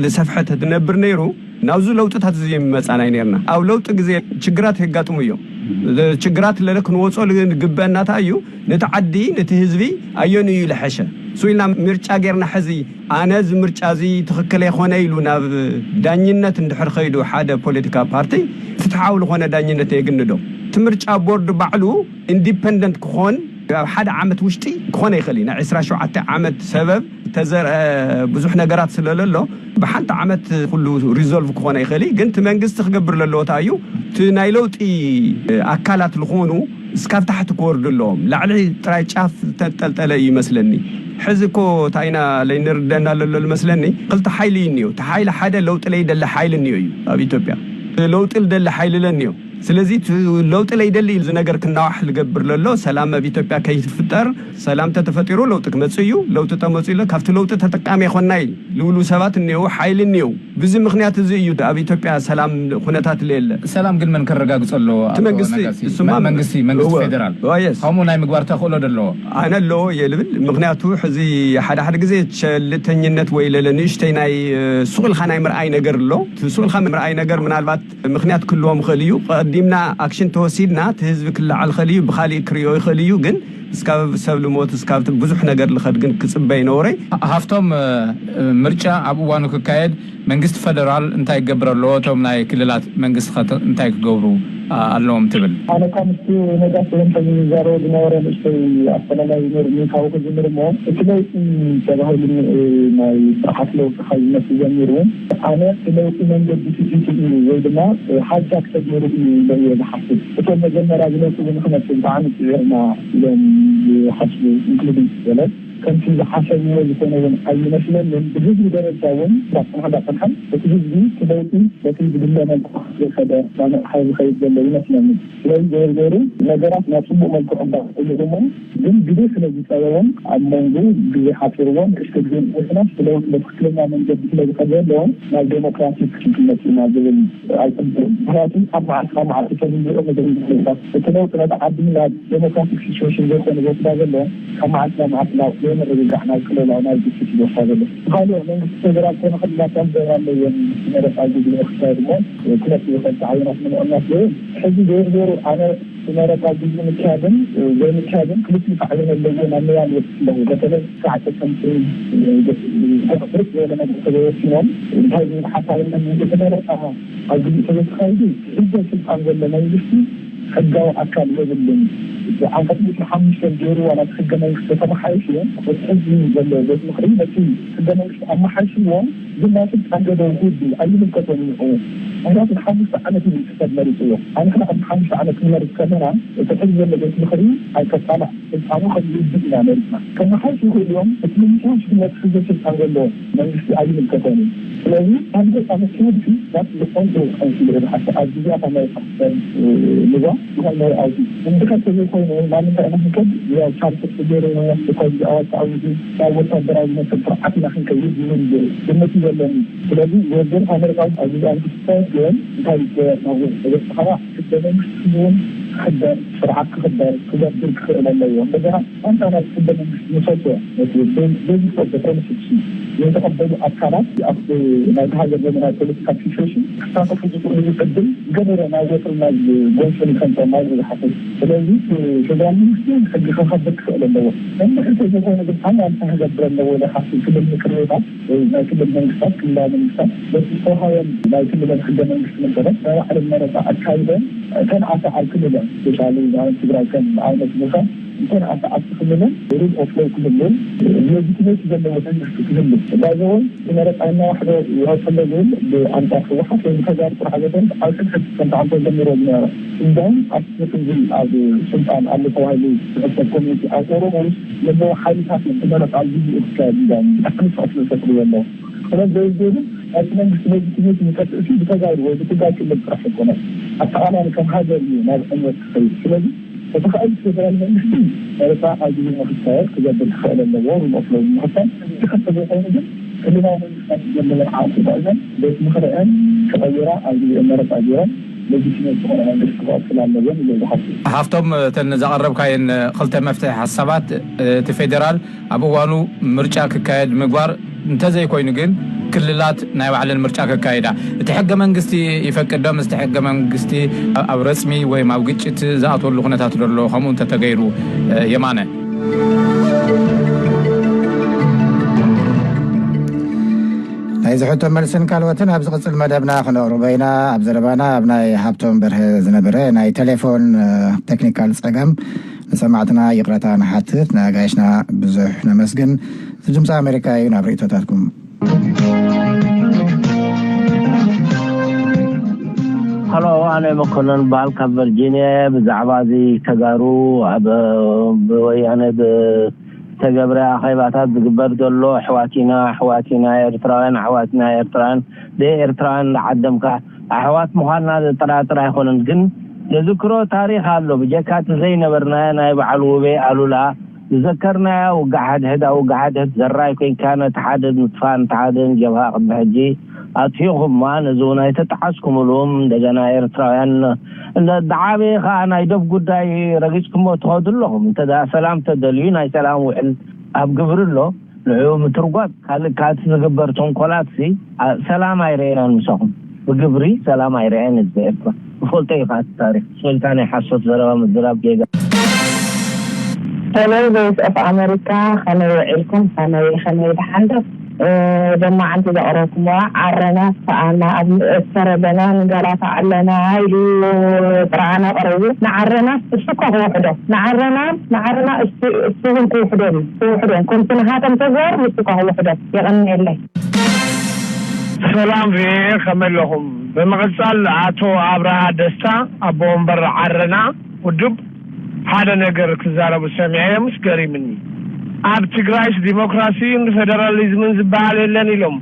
ልሰፍሐ ተትነብር ነይሩ ናብዚ ለውጥታት እዚ መጻና ይነርና። ኣብ ለውጢ ግዜ ችግራት የጋጥሙ እዮም። ችግራት ለለ ክንወጾ ዝግበአና እንታይ እዩ? ነቲ ዓዲ፣ ነቲ ህዝቢ ኣየኑ እዩ ዝሐሸ? እሱ ኢልና ምርጫ ጌርና ሕዚ ኣነ እዚ ምርጫ እዚ ትኽክል ኣይኮነ ኢሉ ናብ ዳኝነት እንድሕር ኸይዱ ሓደ ፖለቲካ ፓርቲ ፍትሓዊ ዝኾነ ዳኝነት የግንዶ። እቲ ምርጫ ቦርድ ባዕሉ ኢንዲፐንደንት ክኾን ኣብ ሓደ ዓመት ውሽጢ ክኾነ ይኽእል እዩ። ናይ ዕስራ ሸውዓተ ዓመት ሰበብ ተዘርአ ብዙሕ ነገራት ስለለሎ ብሓንቲ ዓመት ኩሉ ሪዞልቭ ክኾነ ይኽእል እዩ። ግን እቲ መንግስቲ ክገብር ለለዎ እንታይ እዩ? እቲ ናይ ለውጢ ኣካላት ዝኾኑ እስካብ ታሕቲ ክወርዱ ኣለዎም። ላዕሊ ጥራይ ጫፍ ተንጠልጠለ እዩ ይመስለኒ። ሕዚ እኮ እንታይ ኢና ለይንርደና ለሎ ዝመስለኒ፣ ክልተ ሓይሊ እዩ እኒኦ። እቲ ሓይሊ ሓደ ለውጢ ለይደሊ ሓይሊ እኒኦ እዩ ኣብ ኢትዮጵያ። ለውጢ ልደሊ ሓይሊ ለኒኦ። ስለዚ እቲ ለውጢ ለይደሊ እዚ ነገር ክናዋሕ ልገብር ለሎ፣ ሰላም ኣብ ኢትዮጵያ ከይፍጠር፣ ሰላም ተተፈጢሩ ለውጢ ክመጽእ እዩ። ለውጢ ተመጽኡ ኢለ ካብቲ ለውጢ ተጠቃሚ ይኾንና እዩ ልብሉ ሰባት እኒኦ፣ ሓይሊ እኒኦ። ብዚ ምኽንያት እዚ እዩ ኣብ ኢትዮጵያ ሰላም ኩነታት ለየለ። ሰላም ግን መን ከረጋግጾ ኣለዎ? እቲ ኣቶ መንግስቲ፣ ነጋሲ? እሱማ መን መንግስቲ? መንግስቲ እወ። ፌደራል። እወ፣ የስ። ከምኡ ናይ ምግባር ተኽእሎ ዶ ኣለዎ? ኣነ ኣለዎ እየ ልብል። ምኽንያቱ ሕዚ ሓደ ሓደ ግዜ ቸልተኝነት ወይ ለለ ንእሽተይ ናይ፣ እ፣ ሱቕ ኢልካ ናይ ምርኣይ ነገር ኣሎ። እቲ ሱቕ ኢልካ ምርኣይ ነገር ምናልባት ምኽንያት ክህልዎም ይኽእል እዩ። ቀዲምና ኣክሽን ተወሲድና እቲ ህዝቢ ክለዓል ይኽእል እዩ፣ ብኻሊእ ክሪኦ ይኽእል እዩ። ግን እስካብ ሰብ ልሞት፣ እስካብ ብዙሕ ነገር ልኸድ ግን ክጽበ ይነውረይ። ሃ-፣ ሃፍቶም፣ እ፣ ምርጫ ኣብ እዋኑ ክካየድ መንግስቲ ፈደራል እንታይ ክገብር ኣለዎ? እቶም ናይ ክልላት መንግስቲ ኸ እንታይ ክገብሩ፣ እ፣ ኣለዎም ትብል? ኣነ ካብ ምስቲ ነጋሲ እውን ሕዚ ዝዛረቦ ዝነበረ ንእሽተይ ኣፈላላይ ነይሩ፣ ምንካቡ ክጅምር እሞ፣ እቲ ለውጢ ተባሂሉ፣ እ፣ ናይ ስርዓት ለውጢ ካብ ዝመጽእ ጀሚሩ፣ ኣነ እቲ ለውጢ መንገዲ ስቲቱ እዩ ወይ ድማ፣ እ፣ ሃጃክ ተገይሩ እዩ ኢለ እየ ዝሓስብ። እቶም መጀመርያ እዚ ለውጢ እዚ ንክመጽእ ብጣዕሚ ጽዒርና ኢሎም ዝሓስቡ፣ ኢንክሉዲንግ ገለ፣ ከምቲ ዝሓሰብዎ ዝኾነ እውን ኣይመስለንን። ብህዝቢ ደረጃ እውን እንዳጸንሐ እንዳጸንሐ እቲ ህዝቢ እቲ ለውጢ በቲ ዝድለ መልክዑ ዝኸደ፣ ናብ ሓይሊ ዝኸይድ ዘሎ ይመስለኒ። ስለዚ ዞሮ ዞሮ ነገራት ናብ ጽቡቕ መልክዑ እንዳኸዱ ድማ፣ ግን ግዜ ስለ ዝጸበቦም፣ ኣብ መንጎ ግዜ ሓጺርዎም፣ ንእሽቶ ግዜ ንእሽቶ ለውጢ በትክክለኛ መንገዲ ስለ ዝኸደ ዘለዎም፣ ናብ ዴሞክራሲ ክመጽእ ኢና ዝብል ኣይጽብቕን። ምኽንያቱ ካብ መዓልቲ ናብ መዓልቲ ተዝንዝዑ መደብ፣ እቲ ለውጢ ነቲ ዓዲ ናብ ዴሞክራቲክ ሲቹዌሽን ዘይኮነ ዝወስዳ ዘሎ፣ ካብ መዓልቲ ናብ መዓልቲ ናብ ዘይምርግጋዕ፣ ናብ ቅልውላው፣ ናብ ግጭት እዩ ዝወስዳ ዘሎ። ብኻሊእ መንግስቲ ፌደራል ኮነ ክልላት ክገብራ ኣለወን፣ መረፃ ግዜ ክካየድ እሞ ክመፅእ ይኽእል፣ ተዓይናት ንምቕናስ ዝብል። ሕዚ ዞሮ ዞሮ ኣነ መረፃ ግዜ ምክያድን ዘይምክያድን ክልቲኡ ሳዕቤን ኣለዎ ናብ ምባል ይበፅሕ ኣለኹ። በተለይ ስርዓተ ከምቲ ብርክ ዝበለ ነገር ተዘይወሲኖም እንታይ ዝብል ሓሳብ ኣለኒ፣ እቲ መረፃ ኣብ ግዜ ተዘይተኻይዱ፣ ሕጂ ስልጣን ዘሎ መንግስቲ ሕጋዊ ኣካል የብሉን። ዓንቀፅ ሚእትን ሓሙሽተን ገይሩ ዋላ እቲ ሕገ መንግስቲ ተመሓይሹ፣ እቲ ሕዚ ዘሎ ቤት ምኽሪ ነቲ ሕገ መንግስቲ ኣመሓይሽዎ፣ ግን ናይ ስልጣን ገደብ ጉዲ ኣይምልከቶን እዩ። ምኽንያቱ ንሓሙሽተ ዓመት እዩ ሰብ መሪፅዎ። ኣንሕና ኣብ ሓሙሽተ ዓመት ክንመርፅ ከለና፣ እቲ ሕዚ ዘሎ ቤት ምኽሪ ኣይከፋላዕ ስልጣኑ ከም ዝውድእ ኢና መሪፅና። ከመሓይሽ ይኽእሉ እዮም። እቲ ምምሕያሽ ግን ነቲ ሕዚ ስልጣን ዘለዎ መንግስቲ ኣይምልከቶን እዩ። ስለዚ፣ ካብ ገጻ መኪና ድፊ ናብ ዝኾን ዶ ካውንስል ርሓተ ኣብ ግዜያት ኣመሪካ ሰብ ንዛ ዝኾን ናይ ኣውዲ እንድሕር ተዘይኮይኑ፣ ናብ ምንታይ ኢና ክንከድ? ያው ቻርተር ተገይሩ፣ ተኮዚ ኣዋጅ ተኣዊጁ፣ ናብ ወታደራዊ ዝመስል ስርዓት ኢና ክንከይድ ዝብል ግምት እዩ ዘለኒ። ስለዚ፣ ወደብ ኣመሪካ ኣብ ግዜያት ክስተት ግን እንታይ ይገበር ናብ ወደብ ተኸራ ሕገ መንግስቲ እውን ክኽበር፣ ስርዓት ክኽበር፣ ክገብር ክኽእል ኣለዎ። እንደገና ዋንታ ናይ ሕገ መንግስቲ ምሰሶ፣ እቲ ቤ-፣ ቤዚክ ኦፍ ዘ ኮንስቲቱሽን ዘይተቐበሉ ኣካላት ኣብ ናይዚ ሃገር ዘሎ ናይ ፖለቲካ ሲቹዌሽን ክሳተፉ ዝኽእሉ ዕድል ገበረ ናይ ወትሩ ናይ ጎንሶን ይኸንጦም ማለት ዝሓስብ። ስለዚ ፌደራል መንግስቲ ሕጊ ከኸብር ክኽእል ኣለዎ። እንድሕር ተዘይኮይኑ ግን ሓያል እንታይ ክገብር ኣለዎ ኢለ ሓስብ ክብል ምክር ቤታት ናይ ክልል መንግስታት፣ ክልላዊ መንግስታት በቲ ዝተውሃበን ናይ ክልለን ሕገ መንግስቲ መሰረት ናይ ባዕለን መረፃ ኣካይደን እተን ኣተ ኣብ ክልለን ስፔሻሊ ማለት ትግራይ ከም ኣብነት ምውሳድ እተን ኣተ ኣብቲ ክልለን ሩል ኦፍ ሎው ክህሉን ሌጂቲሜት ዘለዎ መንግስቲ ክህሉ ባይዘወይ መረፃ እናዋሕዶ ይኸፍለ ዝብል ብኣንፃር ህወሓት ወይ ብተጋሩ ጥራሕ ዘይኮነስ ኣብ ሕድሕድ ከምቲ ዓንቶ ጀሚሮ ዝነበረ እንዳውም ኣብቲ ህዝቢ ኣብ ስልጣን ኣሎ ተባሂሉ ዝሕሰብ ኮሚኒቲ ኣብ ኦሮሞ ውስጥ ዘለዉ ሓይልታት እዮም እቲ መረፃ ኣብ ግዜኡ ክካየድ እንዳውም ኣክልስ ክፍሉ ይፈጥሩ ዘለዉ። ስለዚ ዘይገይሩ ናይቲ መንግስቲ ሌጂቲሜት ንጠጥእሲ ብተጋሩ ወይ ብትግራይ ክልል ጥራሕ ኣይኮነን። ኣጠቓላሊ ከም ሃገር እዩ ናብ ዕንወት ክኸይድ። ስለዚ ተተኻኢሉ ፌደራል መንግስቲ መረፃ ኣብ ግዜ ንክካየድ ክገብር ክኽእል ኣለዎ። ሩል ኦፍ ሎው ንምኽታል። እዚ ከም ተዘይኮይኑ ግን ክልላዊ መንግስታት ዘለወን ዓቕሚ ተጠቒመን ቤት ምኽሪአን ክቐይራ ኣብ ግዜኦም መረፃ ገይረን ሌጂቲሜት ዝኾነ መንግስቲ ክቐፅል ኣለወን ኢለ ዝሓስብ። ሃፍቶም፣ እተን ዘቐረብካየን ክልተ መፍትሒ ሓሳባት፣ እቲ ፌዴራል ኣብ እዋኑ ምርጫ ክካየድ ምግባር እንተዘይኮይኑ ግን ክልላት ናይ ባዕለን ምርጫ ከካይዳ እቲ ሕገ መንግስቲ ይፈቅድ ዶ? ምስቲ ሕገ መንግስቲ ኣብ ረጽሚ ወይም ኣብ ግጭት ዝኣትወሉ ኩነታት ዶ ኣሎ? ከምኡ እንተተገይሩ፣ እ፣ የማነ። ናይዚ ሕቶ መልስን ካልኦትን ኣብ ዝቕጽል መደብና ክነቕርቦ ኢና። ኣብ ዘረባና ኣብ ናይ ሃብቶም በርሀ ዝነበረ ናይ ቴሌፎን፣ እ፣ ቴክኒካል ጸገም ንሰማዕትና ይቕረታ ንሓትት። ንኣጋይሽና ብዙሕ ነመስግን። እዚ ድምፂ ኣሜሪካ እዩ። ናብ ርእይቶታትኩም። ሀሎ፣ ኣነ መኮነን በሃል ካብ ቨርጂኒያ። ብዛዕባ እዚ ተጋሩ ኣብ ብወያነ ብተገብረ ኣኼባታት ዝግበር ዘሎ ኣሕዋት ኢና፣ ኣሕዋት ኢና፣ ኤርትራውያን ኣሕዋት ኢና፣ ኤርትራውያን ደይ ኤርትራውያን እንዳዓደምካ ኣሕዋት ምዃንና ዘጠራጥር ኣይኮነን። ግን ንዝክሮ ታሪኽ ኣሎ። ብጀካ እቲ ዘይነበርናዮ ናይ በዓል ውቤ ኣሉላ ዝዘከርናያ ውግእ ሓድሕድ ኣብ ውግእ ሓድሕድ ዘራይ ኮይንካ ነቲ ሓደ ንምጥፋእ ነቲ ሓደ ንጀብሃ ቅድሚ ሕጂ ኣጥፊእኹማ። ነዚ እውን ኣይተጠዓስኩምሉም። እንደገና ኤርትራውያን እንደ ዓበየ ከዓ ናይ ዶብ ጉዳይ ረጊፅኩሞ ትኸዱ ኣለኹም። እንተ ደኣ ሰላም ተደልዩ ናይ ሰላም ውዕል ኣብ ግብሪ ኣሎ። ንዕኡ ምትርጓም ካልእ ካቲ ዝግበር ተንኮላት ሲ ሰላም ኣይረኤናን ምሳኹም። ብግብሪ ሰላም ኣይረኤን ህዝቢ ኤርትራ። ብፈልጦ እዩ ካቲ ታሪኽ። ስልካ ናይ ሓሶት ዘረባ ምዝራብ ጌጋ። Hello, Voice of America. ከመይ ውዒልኩም? ከመይ ከመይ ደሓን ዶ? ደማዓንቲ ዘቕረብኩምዋ ዓረና ሰኣና ኣብ ንእሰር ኣለና ንጋላታ ኣለና ኢሉ ጥርዓና ቀሪቡ። ንዓረና እሱ እኮ ክውሕዶ ንዓረና ንዓረና እሱ እውን ክውሕዶም ክውሕዶም ከምቲ ንሃቶም ተግባር ንሱ እኮ ክውሕዶም። የቐንየለይ። ሰላም ቪኦኤ ከመይ ኣለኹም? ብምቕጻል ኣቶ ኣብርሃ ደስታ ኣቦ ወንበር ዓረና ውድብ ሓደ ነገር ክዛረቡ ሰሚዐዮምስ ገሪምኒ። ኣብ ትግራይስ ዲሞክራሲን ፌደራሊዝምን ዝበሃል የለን ኢሎም።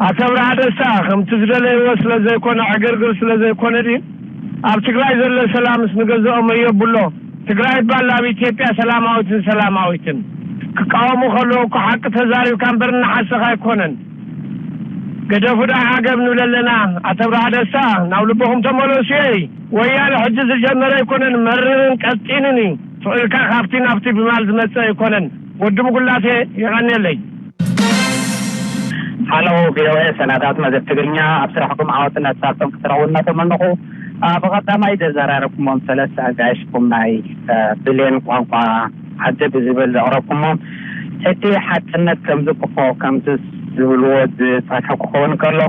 ኣቶ ኣብርሃ ደስታ ከምቲ ዝደለይዎ ስለ ዘይኮነ ዕግርግር ስለ ዘይኮነ ድዩ? ኣብ ትግራይ ዘሎ ሰላምስ ንገዝኦም ኣየብሎ። ትግራይ ይባል ኣብ ኢትዮጵያ ሰላማዊትን ሰላማዊትን ክቃወሙ ከለዉ እኮ ሓቂ ተዛሪብካ እምበር እናሓሰኻ ኣይኮነን። ገደፉ ደኣ ዓገብ ንብል ኣለና። ኣቶ ኣብርሃ ደስታ ናብ ልቦኹም ተመለሱ እየ። ወያነ ሕጂ ዝጀመረ ኣይኮነን፣ መሪርን ቀጢንን እዩ። ስቕ ኢልካ ካብቲ ናብቲ ብማል ዝመጽእ ኣይኮነን። ወዲ ምጉላቴ የቐንየለይ። ሃሎ ቪኦኤ ሰናዳት መደብ ትግርኛ፣ ኣብ ስራሕኩም ዓወትን ኣሳልጦን ክትረኽቡ እናተመነኹ፣ አ፣ ብቐዳማይ ዘዘራረብኩሞም ሰለስተ ኣጋይሽኩም ናይ፣ አ፣ ብሌን ቋንቋ ዓደ ብዝብል ዘቕረብኩሞም፣ እቲ ሓቅነት ከምዚ ክኾ ከምዚ ዝብልዎ ዝጸንሐ ክኸውን ከሎ፣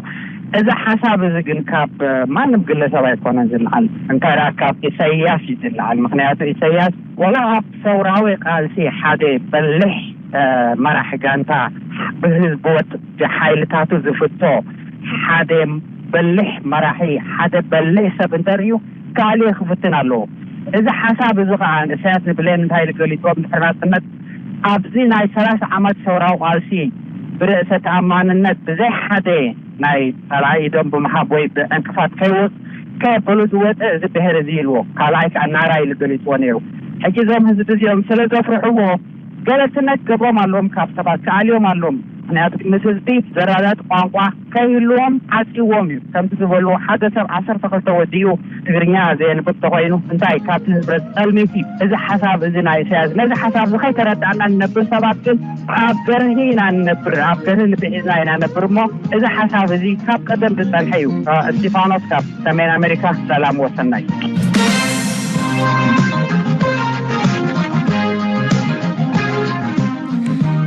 እዚ ሓሳብ እዚ ግን ካብ፣ አ፣ ማንም ግለሰብ ኣይኮነን ዝለዓል፣ እንታይ ደኣ ካብ ኢሳይያስ እዩ ዝለዓል። ምኽንያቱ ኢሳይያስ ዋላ ኣብ ሰውራዊ ቃልሲ ሓደ በሊሕ፣ አ፣ መራሒ ጋንታ ብህዝቢ ወጥ ሓይልታቱ ዝፍቶ ሓደ በሊሕ መራሒ፣ ሓደ በሊሕ ሰብ እንተርእዩ፣ ካልእ ክፍትን ኣለዎ። እዚ ሓሳብ እዚ ኸኣ ንእሳያስ ንብሌን እንታይ ኢሉ ገሊጽዎ ብድሕሪ ናጽነት፣ ኣብዚ ናይ ሰላሳ ዓመት ሰውራዊ ቃልሲ ብርእሰ ተኣማንነት ብዘይ ሓደ ናይ ጸላኢ ኢዶም ብምሃብ ወይ ብዕንቅፋት ከይወጽ ከየበሉ ዝወጸ እዚ ብሄር እዚ ኢልዎ። ካልኣይ ከኣ ናራ ኢሉ ገሊጽዎ ነይሩ። ሕጂ እዞም ህዝቢ እዚኦም ስለ ዘፍርሕዎ ገለልትነት ክገብሮም ኣለዎም፣ ካብ ሰባት ክኣልዮም ኣለዎም። ምክንያቱ ምስ ህዝቢ ዘራዳድ ቋንቋ ከይህልዎም ዓፅዎም እዩ። ከምቲ ዝበልዎ ሓደ ሰብ ዓሰርተ ክልተ ወዲኡ ትግርኛ ዘየንብብ ተኮይኑ እንታይ ካብቲ ህዝቢ ፀልሚት እዩ። እዚ ሓሳብ እዚ ናይ ኢሳያስ ነዚ ሓሳብ እዚ ከይተረዳእና ንነብር ሰባት ግን ኣብ ገርሂ ኢና ንነብር፣ ኣብ ገርሂ ልቢ ሒዝና ኢና ነብር እሞ እዚ ሓሳብ እዚ ካብ ቀደም ዝፀንሐ እዩ። እስጢፋኖስ ካብ ሰሜን ኣሜሪካ ሰላም ወሰናይ።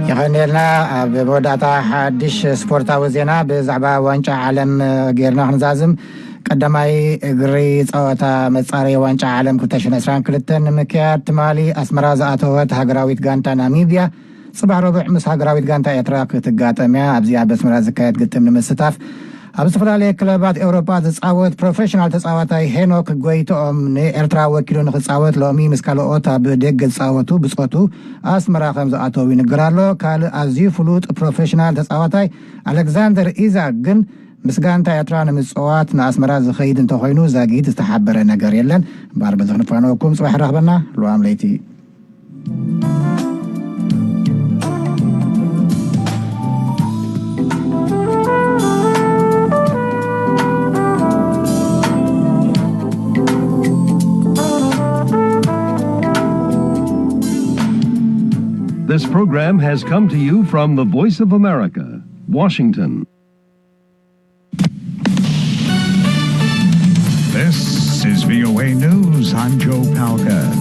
የቐንየልና። ኣብ መወዳእታ ሓድሽ ስፖርታዊ ዜና ብዛዕባ ዋንጫ ዓለም ጌርና ክንዛዝም። ቀዳማይ እግሪ ጸወታ መጻረይ ዋንጫ ዓለም ክልተ ሽሕን ዕስራን ክልተን ንምክያድ ትማሊ ኣስመራ ዝኣተወት ሃገራዊት ጋንታ ናሚብያ ጽባሕ ረቡዕ ምስ ሃገራዊት ጋንታ ኤርትራ ክትጋጠም እያ። ኣብዚ ኣብ ኣስመራ ዝካየድ ግጥም ንምስታፍ ኣብ ዝተፈላለየ ክለባት ኤውሮጳ ዝጻወት ፕሮፌሽናል ተጻዋታይ ሄኖክ ጎይትኦም ንኤርትራ ወኪሉ ንክጻወት ሎሚ ምስ ካልኦት ኣብ ደገ ዝጻወቱ ብጾቱ ኣስመራ ከም ዝኣተው ይንገር ኣሎ። ካልእ ኣዝዩ ፍሉጥ ፕሮፌሽናል ተጻዋታይ ኣሌክዛንደር ኢዛክ ግን ምስ ጋንታ ኤርትራ ንምጽዋት ንኣስመራ ዝኸይድ እንተኾይኑ ዛጊት ዝተሓበረ ነገር የለን። እምበኣር በዚ ክንፋነወኩም ጽባሕ ረኽበና። ልዋም ለይቲ። This program has come to you from the Voice of America, Washington. V O A News, I'm Joe Palca.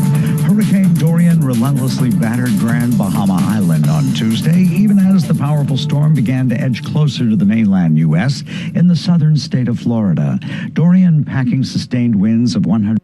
Hurricane Dorian relentlessly battered Grand Bahama Island on Tuesday, even as the powerful storm began to edge closer to the mainland U S in the southern state of Florida. Dorian, packing sustained winds of one hundred